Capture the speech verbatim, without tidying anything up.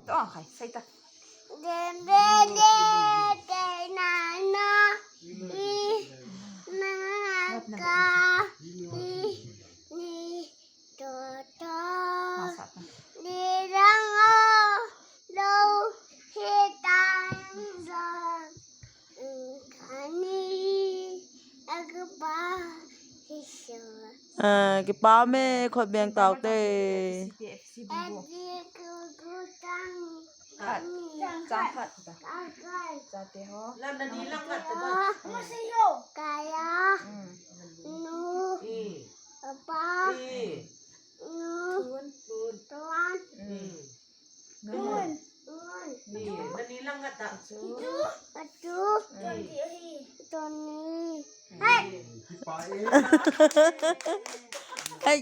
To ang khai, sai ta. Dem be de te na na. I na ka i ni to to. Masa ta. Ni rang o lo hi tang zong. Kani a ka pa hi so. Ah, kipa me khut beng tau te. Chang khat. Chate ho. Kaya. Nu. Pa. Nu. Tuan. Ngun. Ngun. Nani lang nga ta. Atu. Tony. Hai. Hai.